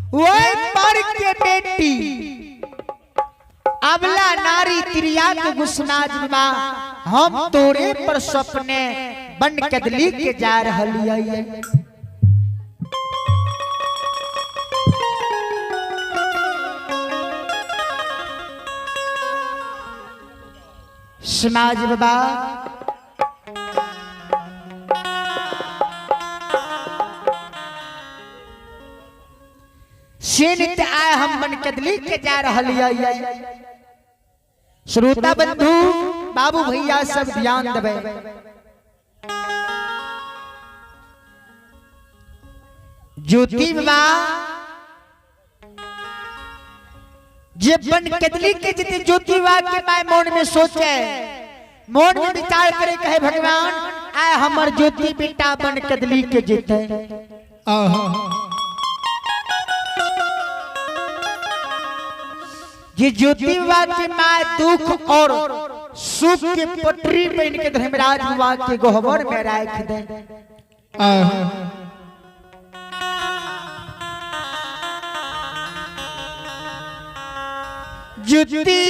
वह पर के बेटी अबला नारी त्रिया के गुस्नाज बा हम तोरे पर सपने बन कदली के जा रहलियै। समाज बाबा से नित्य आए हम बन कदली के जा रहलियै। श्रोता बंधु बाबू भैया सब ध्यान देबै। ज्योति बाबा जे बन कदली के जिते ज्योति बाबा के my मन में सोचे, मन में विचार करे, कहे भगवान आए हमर ज्योति बेटा बन कदली के जीते। जे ज्योति बाबा के my दुख और सुख के पटरी बन के धर्मराज बाबा के गहबर में राख दे। ज्योति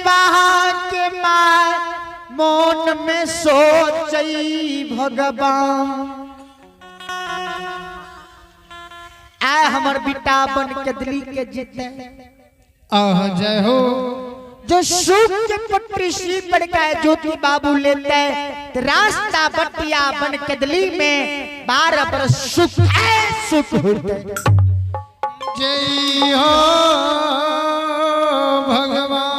बाबा के my मन में सोचई भगवान आए हमर बेटा बन के दिली के जीते। आह जय हो। जो सुख के पटरी सी पर का ज्योति बाबू लेते तो रास्ता बटिया बन कदली में 12 बरस सुख है सुख होते। जय हो भगवान।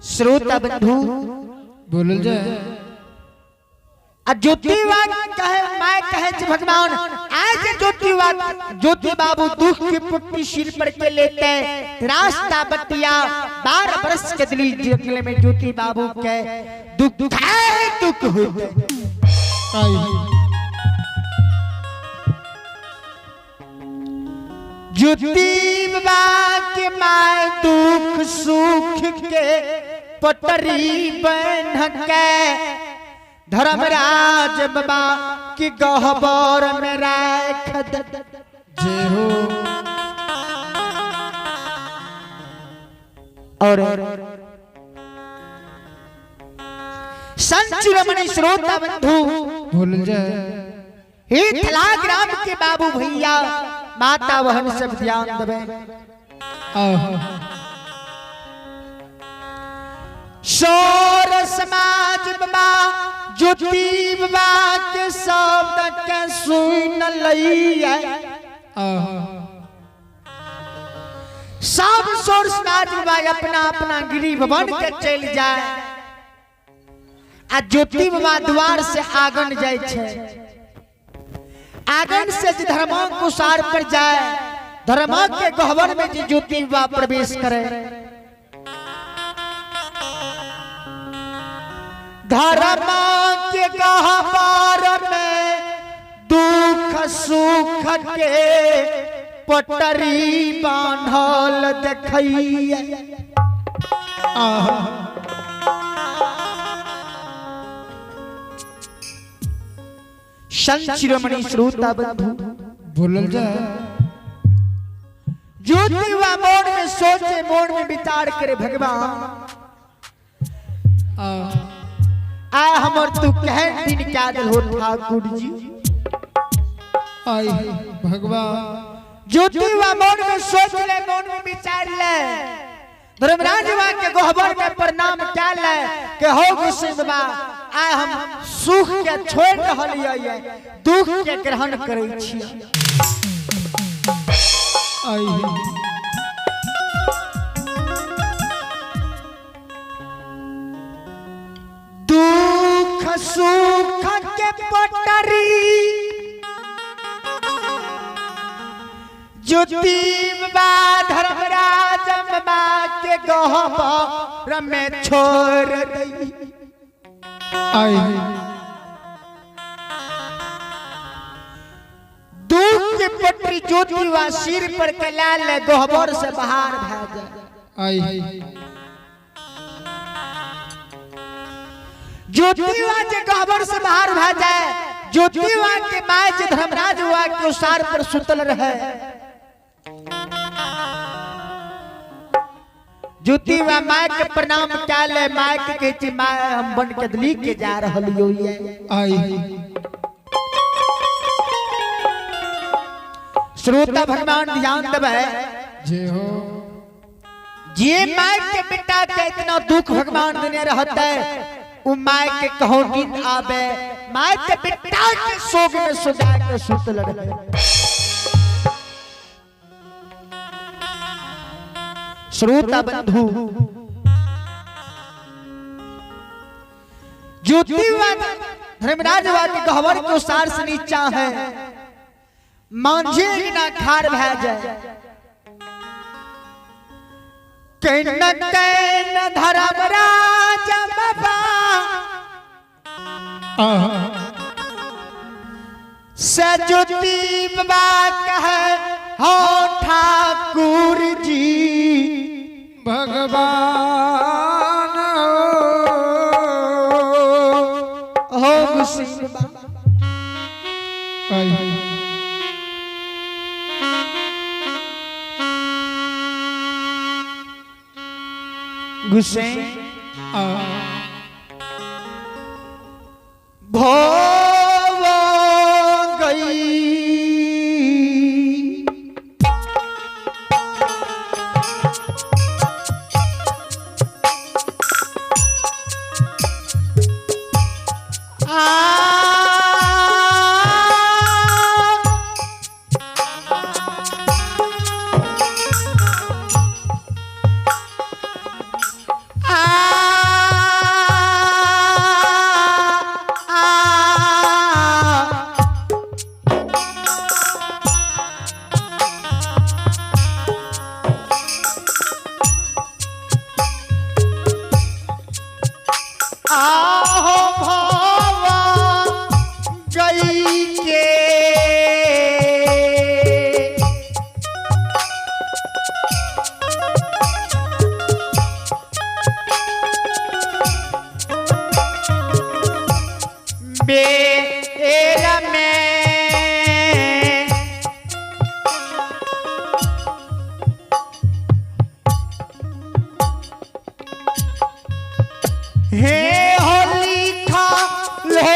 श्रोता बंधु बोल जाए। आ ज्योतिवाद कहे मैं कहे जे भगवान आज ज्योतिवाद ज्योति बाबू दुख की पुट्टी सिर पर के लेते रास्ता बतिया 12 बरस के दिली जंगल में ज्योति बाबू के दुख है दुख होते। ज्योति बाबा के my दुख सुख के पटरी बन के धर्मराज बाबा की गहबर में राख दे। जय हो। और संत शिरोमणि श्रोता बंधु बोल जाए। हे थला ग्राम के बाबू भैया माता बहन सब ध्यान देवे। शोर समाज बाबा ज्योति बाबा के शब्द के सुन लइया। सब शोर समाज बाबा अपना अपना गरीब बन के चल जाए आ ज्योति बाबा द्वार से आंगन जाए छे। आंगन से जे धर्मांकुसार पर जाए धर्मा के गहवर में जे ज्योति बाबा प्रवेश करे। धर्म के गहवर में दुख सुख के पटरी बांधल देखैया। संत शिरोमणि श्रोता बंधु बोलल जाए। ज्योति वा मोन में सोचे मोन में विचार करे भगवान आ हमर तू कहन दिन क्या दल हो ठाकुर जी। आई भगवान। ज्योति वा मोन में सोच ले मोन में विचार ले धर्मराज बा के गहबर में प्रणाम क्या ले के हो गुस्से बा आय हम सुख के छोड़ रहलियै दुख के ग्रहण करै छी। आई दुख सुख के पटरी ज्योति बा धर्मराज बा के गहबर में छोड़ दई। आई दुख के पटरी ज्योति बा सिर पर के लाल गहबर से बाहर भा जाए। आई ज्योतिवा जे गहबर से बाहर भा जाए, ज्योतिवा के my जे धर्मराज हुआ के उसार पर सुतल रहे। ज्योतिवा my के प्रणाम क्या ले, my के कहै छी my हम बन के दिल्ली के जा रहल यो ये। आई श्रोता भगवान ध्यान देबै, जय हो। जे my के बेटा के इतना दुख भगवान देने रहते, उ my के कहो नींद आवे, my के बेटा के शोक में सुजा के सुतल रहे। श्रोता बंधु ज्योतिवाद धर्मराज के गहवर के उसार से नीचा है, मांझे बिना खार भै जाए। Can can Dharmraj बाबा से ज्योति बाबा कहे हो ठाकुर जी भगवान हो गुस्से बाबा। आई गुस्से भोव गई आ आहो भवा गई के बेल में हे होली खा लो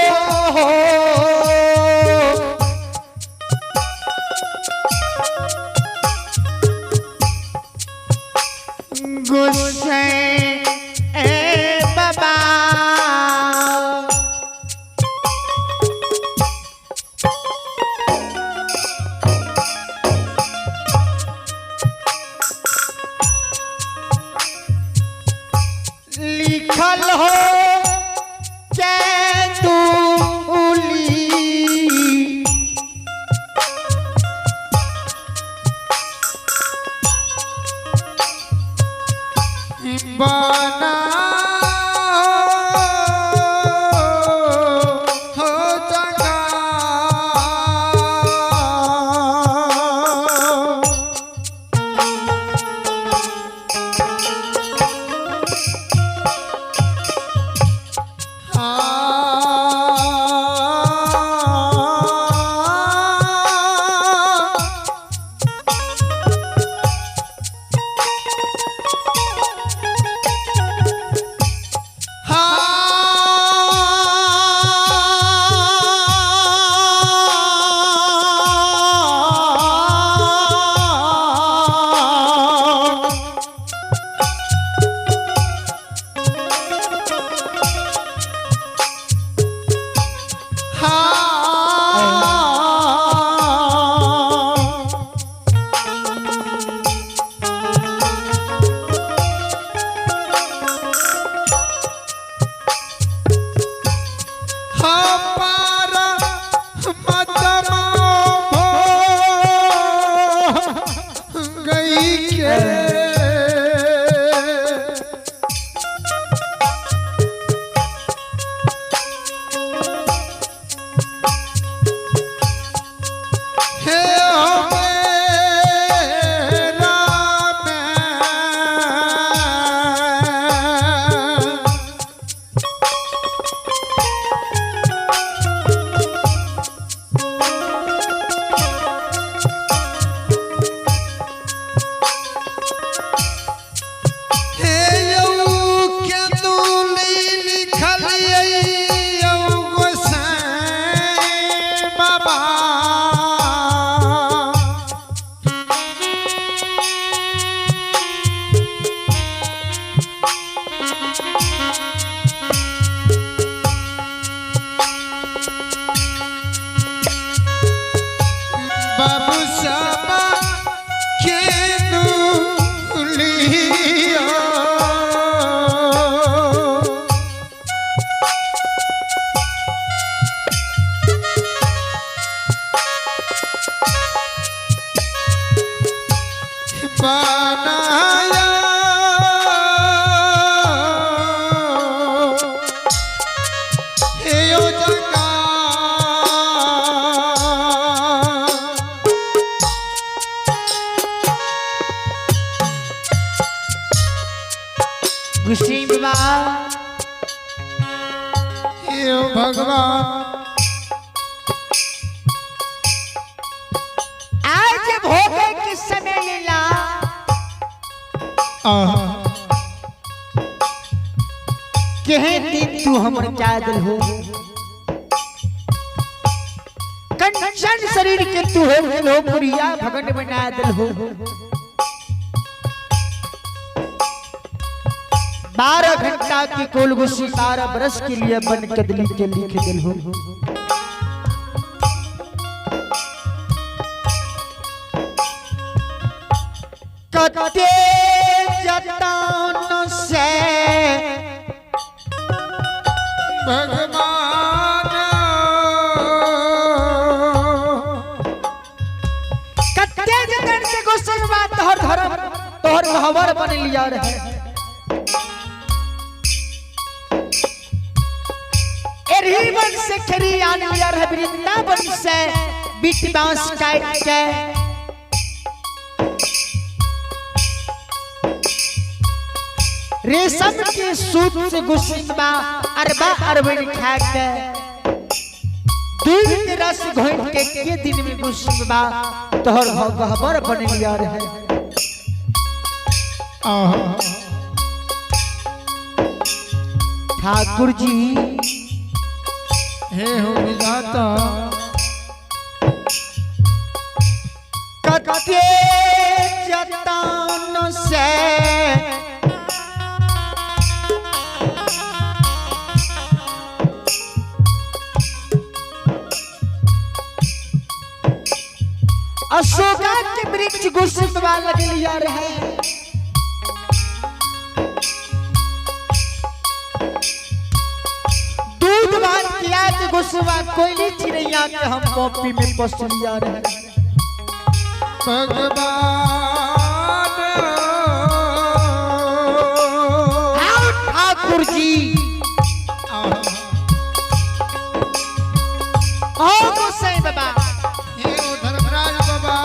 गुस्से ए बाबा लिखल हो चैतुली बना हो चंगा हे हो भगवान। आज भोगे के समय लीला आहा कहे दिन तू हमर चादर हो, कंचन शरीर के तू हो गेल हो पुरिया भगन बना दिल हो। 12 घंटा की कोलगुसी 12 बरस के लिए बन कदली के लिख दिल हो। कते जतन से भगवान कते जतन से गोसलवा तोहर धर्म तोहर भवर बन लिया रहे। एरही वन से खरी आन लिया रहे वृंदावन से बीट बांस काट के रेशम के सूत से गुस्सा अरबा अरबन खा के दूध के रस घोट के दिन में गुस्सा तोहर गहबर बन लिया रहे। आहा ठाकुर जी हे हो विधाता कते जतन से अशोका के वृक्ष गुस्सा लग लिया रहे। दूध भात किया के गुस्सा कोयली चिड़ैया के हम कॉपी में पस लिया रहे। भगवान आओ ठाकुर जी आहा आओ गोसाई बाबा हे हो धर्मराज बाबा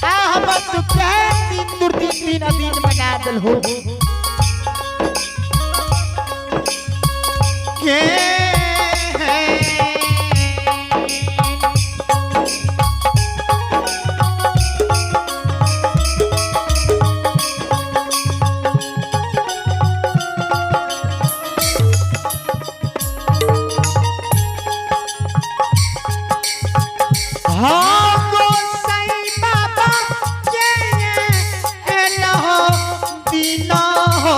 आ हम तो कहे दिन दुर्दिन दिन अदीन बना दिल हो के हाँ गोसाई बाबा के एलो दिन हो।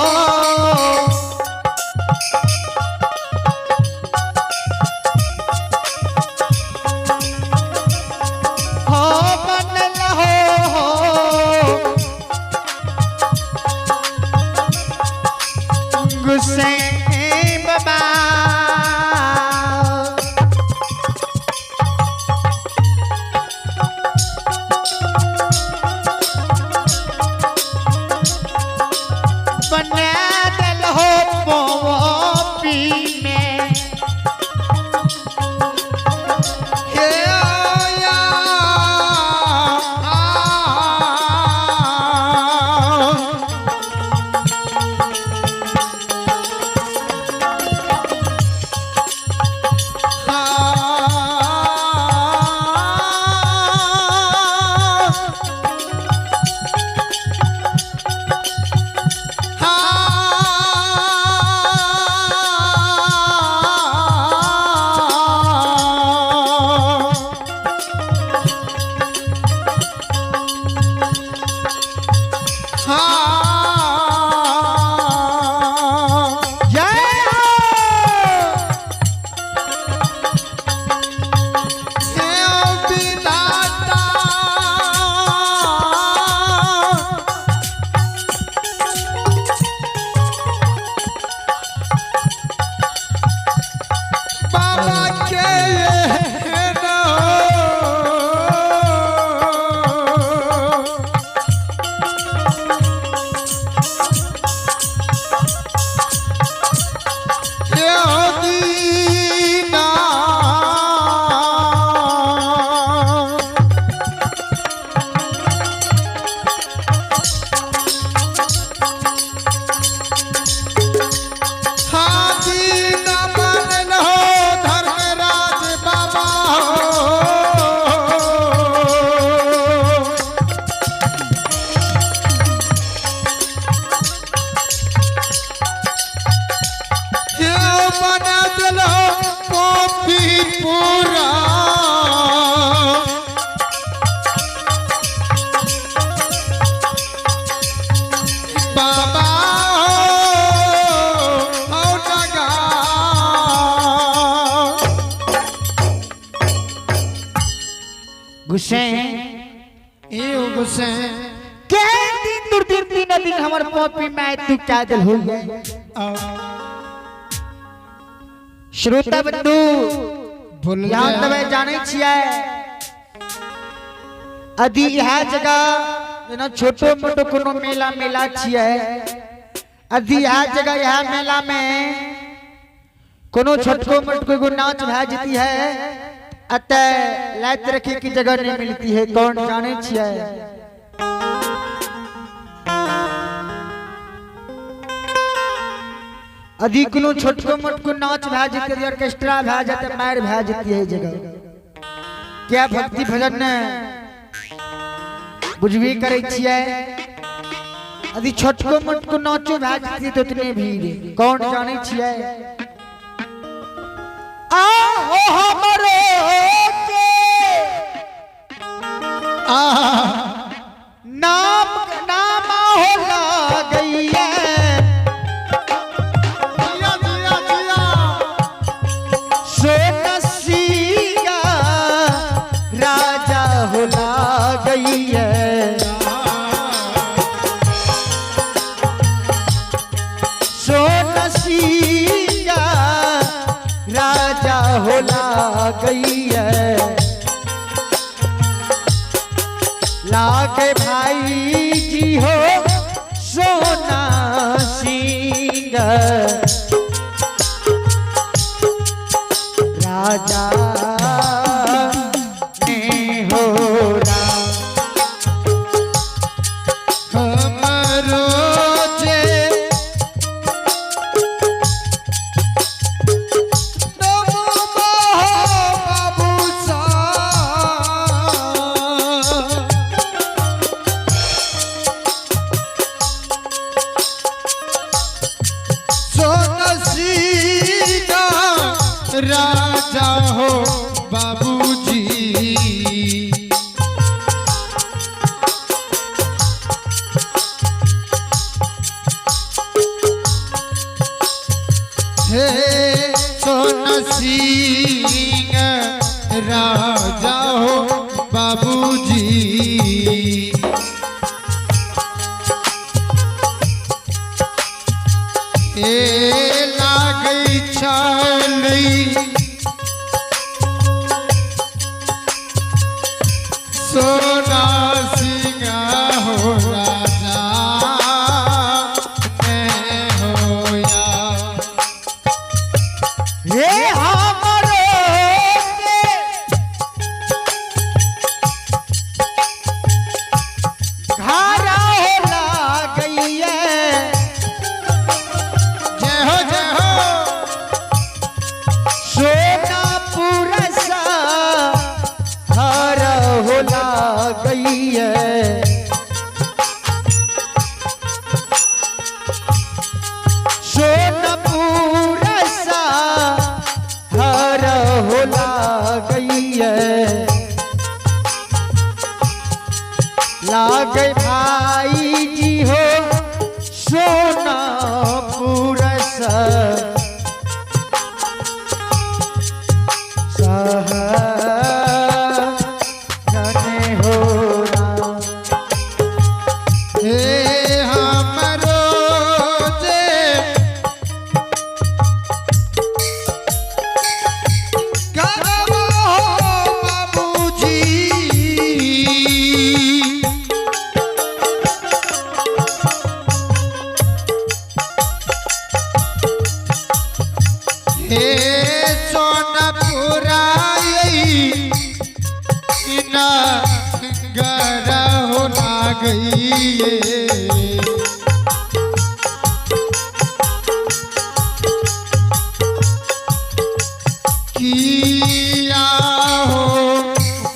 हो बनल हो गोसाई बाबा। बना दिल हो पोपी में हे या आ गुस्सैन ए ओ गुस्सैन के दिन दुर्दिन दिन दिन हमर पॉपी my तू क्या दिल हो गया। श्रोता बंधु भूल यहाँ तबे जाने छियै अदी इएह जगह जेना छोटो मोटो कोनो मेला मेला छियै, अदी इएह जगह इएह मेला में कोनो छोटको मोटको एगो नाच भए जेती है, अतः लात रखे की जगह नहीं मिलती है। कौन जाने छियै? अदी कोनो छोटको मोटको नाच भए जेतै, ऑर्केस्ट्रा भए जेतै, मारि भए जेती है जगह। क्या भक्ति भजन ने बुझबी करै छियै? अदी छोटको मोटको नाचो भए जेती तो उतने भीड़। कौन जाने छियै? आ हो हमरो के आ नाम नाम हो लागैया जिया जिया जिया सोनसिया राजा हो लागैया। सोनसिया राजा हो लागैया। लागे भाई जी हो सोना सिंह राजा ने हो हमरो जे नमो बाबू सा सोनसीना राजा हो बाबूजी। हे सोनसिंह राजा हो बाबूजी। ए लागै छलै सोना सिंह हो राजा ने होया। हे हमरो के घारा हो लागैया। जय हो जय हो सोनापुर सा हर हो लागैया। सोनपुर सा हर हो लागैया। लागे भाई जी हो सोनापुर सा सहरने हो राम। हे हमरो जे करब हो बाबूजी। हे सोनपुराई नगर हो लागैये। किया हो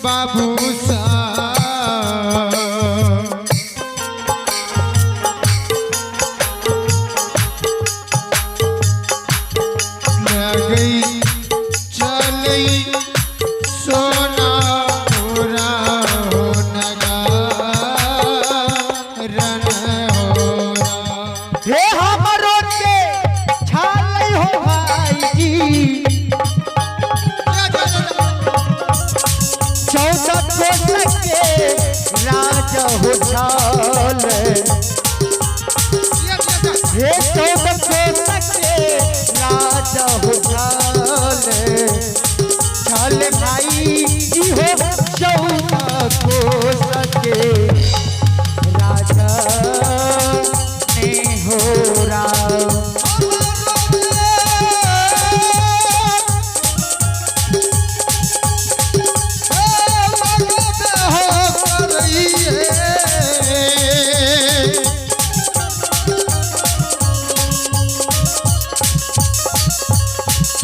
बाबू सा लगई चलई सोना पूरा हो नगारन हो। हे हमरो के छालै हो भाई जी। जय जय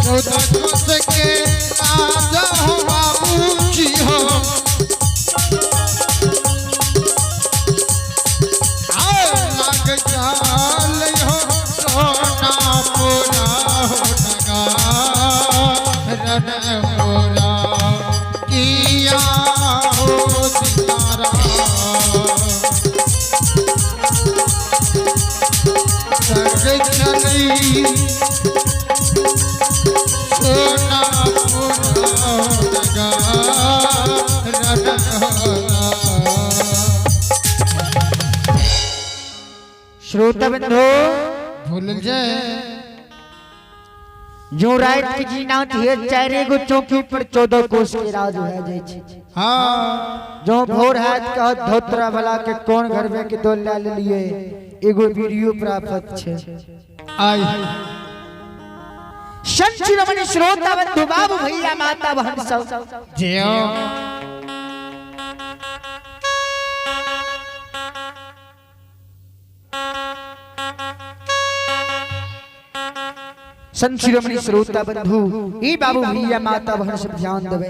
14 कोस के राजा हो बाबूजी हो। आए लग चाल हो सोना पूरा हो नगारन होरा किया हो सितारा। संग चली सोना पूरा नगारन होरा। श्रोता बंधु भूल जाए जो रात के जीना थे चारे गो चौकी पर 14 कोस के राज हो जाए छे। हाँ जो भोर हाथ का धोतरा वाला के कौन घर में के दो ला लिए एगो वीडियो प्राप्त छे। आई संत शिरोमणि श्रोता बंधु बाबू भैया माता बहन सब जियो संत शिरोमणि श्रोता बंधु ई बाबू भैया माता बहन सब ध्यान देवे।